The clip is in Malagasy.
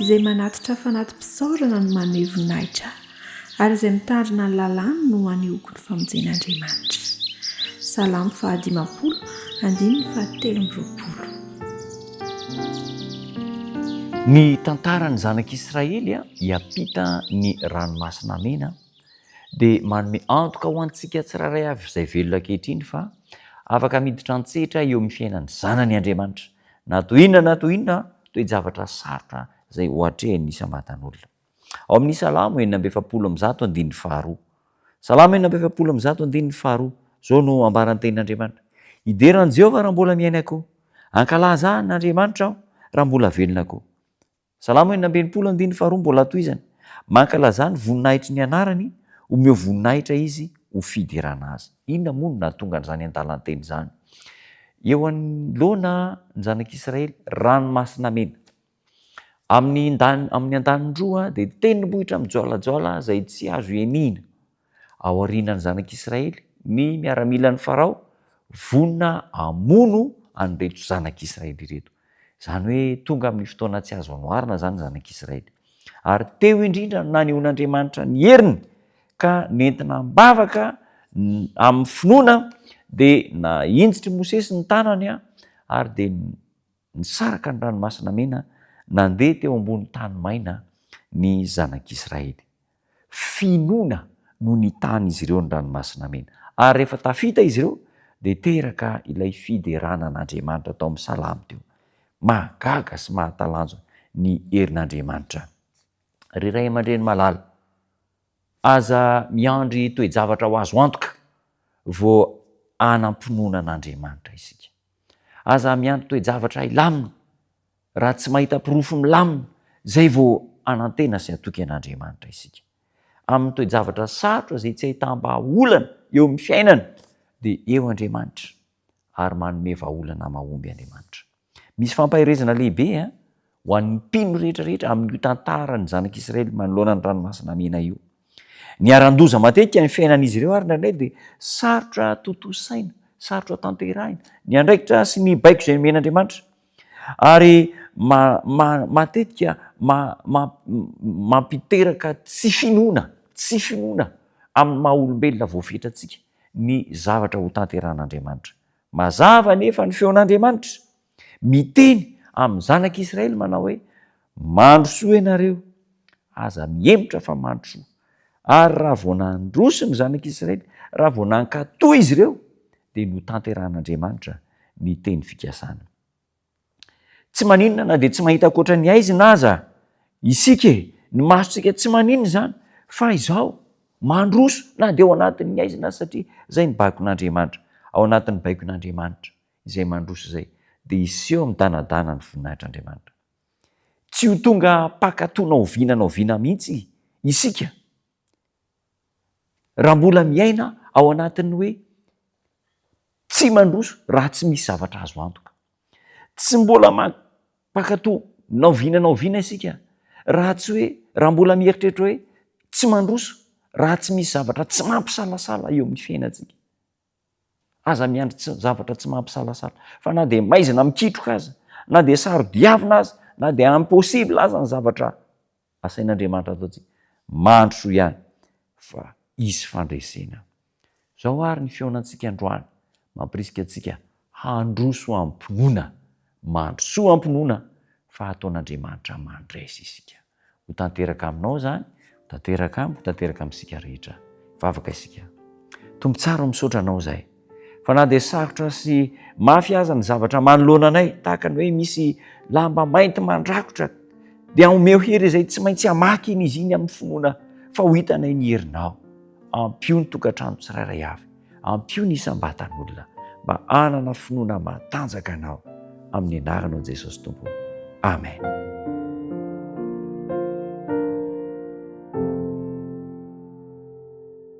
Izay manatitra fanati-pisaorana no manome voninahitra Ahy, ary izay mitandrina ny lalàny no anehoako ny famonjen'Andriamanitra. Salamo fahadimampolo, andininy fahatelo amby roapolo. Ny tantaran'ny zanak'Israely hiampita ny Ranomasina Mena dia manome antoka ho antsika tsirairay avy izay velona ankehitriny fa afaka miditra an-tsehatra eo amin'ny fiainan'ny zanany Andriamanitra, na toy inona na toy inona toe-javatra sarotra izay ho atrehin'ny isam-batan'olona. Ao amin'ny Salamo 146 andininy faharoa. Salamo 146 andininy faharoa, izao no ambaran'ny tenin'Andriamanitra, Hidera an'i Jehovah raha mbola miaina koa, hankalaza an'Andriamanitra aho raha mbola velona koa. Salamo 66 andininy faharoa mbola tohizana, Mankalazà ny voninahitry ny anarany, omeo voninahitra izy ho fiderana azy. Inona moa no nahatonga an'izany andalan-teny izany? Eo anoloana ny zanak'Israely, ranomasina mena. Amin'ny amin'ny andaniny roa dia tendrombohitra mijoalajoala izay tsy azo henihina. Ao aorianan'ny zanak'Israely, ny miaramilan'i Farao vonona hamono an'ireto zanak'Israely ireto. Izany hoe tonga amin'ny fotoana tsy azo anoharina izany ny zanak'Israely. Ary teo indrindra no nanehoan'Andriamanitra ny heriny ka nentina am-bavaka amin'ny finoana dia nahinjitr'i Mosesy ny tanany ary dia nisaraka ny ranomasina mena nandeha teo ambony tany maina ny zanak'Israely. Finoana no nitahan'izy ireo ny Ranomasina Mena. Ary rehefa tafita izy ireo, dia teraka ilay fiderana an'Andriamanitra tao amin'ny Salamo teo. Mahagaga sy mahatalanjona ny herin'Andriamanitra. Ry ray aman-dreny malala, aza miandry toe-javatra ho azo antoka vao hanam-pinoana an'Andriamanitra isika. Aza miandry toe-javatra hilamina Raha tsy mahita porofo milamina, izay vao hanantena sy hatoky an'Andriamanitra isika. Amin'ny toe-javatra sarotra izay tsy ahitam-bahaolana eo amin'ny fiainana, dia eo Andriamanitra, ary manome vahaolana mahomby Andriamanitra. Misy fampaherezana lehibe ho an'ny mpino rehetra rehetra amin'io tantaran'ny zanak'Israely manoloana ny Ranomasina Mena io. Niharan-doza matetika ny fiainan'izy ireo ary indraindray dia sarotra tontosaina, sarotra tanterahina ny andraikitra sy ny baiko izay nomen'Andriamanitra. Ary ma, ma, matetika ma, ma, mampiteraka tsy finoana, tsy finoana amin'ny maha olombelona voafetra antsika ny zavatra ho tanterahan'Andriamanitra. Mazava anefa ny feon'Andriamanitra miteny amin'ny zanak'Israely manao hoe, Mandrosoa ianareo, aza mihemotra fa mandrosoa. Ary raha vao nandroso ny zanak'Israely, raha vao nankatò izy ireo, dia notanterahan'Andriamanitra ny teny fikasana. Tsy maninona na dia tsy mahita ankoatra ny haizina aza isika e, ny masontsika tsy maninona izany, fa izao, mandroso na dia ao anatin'ny haizina aza satria izay ny baikon'Andriamanitra. Ao anatin'ny baikon'Andriamanitra izay mandroso izay dia hiseho midanadana ny voninahitr'Andriamanitra. Tsy ho tonga mpankatò na oviana na oviana mihitsy isika raha mbola miaina ao anatin'ny hoe tsy mandroso raha tsy misy zavatra azo antoka. Tsy mbola mpankatò na oviana na oviana isika raha tsy hoe raha mbola mieritreritra hoe tsy mandroso raha tsy misy zavatra tsy mampisalasala eo amin'ny fiainantsika. Aza miandry tsy zavatra tsy mampisalasala fa na dia maizina mikitroka aza, na dia saro-diavina aza, na dia impossible aza ny zavatra asain'Andriamanitra ataontsika, mandrosoa ihany fa hisy fandresena. Izao ary ny fihaonantsika androany, mampirisika antsika handroso am-pinoana, mandrosoa am-pinoana fa hataon'Andriamanitra mandresy isika. Ho tanteraka aminao izany, ho tanteraka amiko, ho tanteraka amintsika rehetra. Vavaka isika. Tompo tsara o misaotra anao izahay. Fa na dia sarotra sy mafy aza ny zavatra manoloana anay, tahaka ny hoe misy lamba mainty mandrakotra, dia omeo hery izay tsy maintsy hamaky iny izy iny amin'ny finoana fa ho hitanay ny herinao. Ampio ny tokantrano tsirairay avy. Ampio ny isam-batan'olona mba hanana finoana matanjaka Anao amin'ny anaranao Jesosy Tompo. Amen.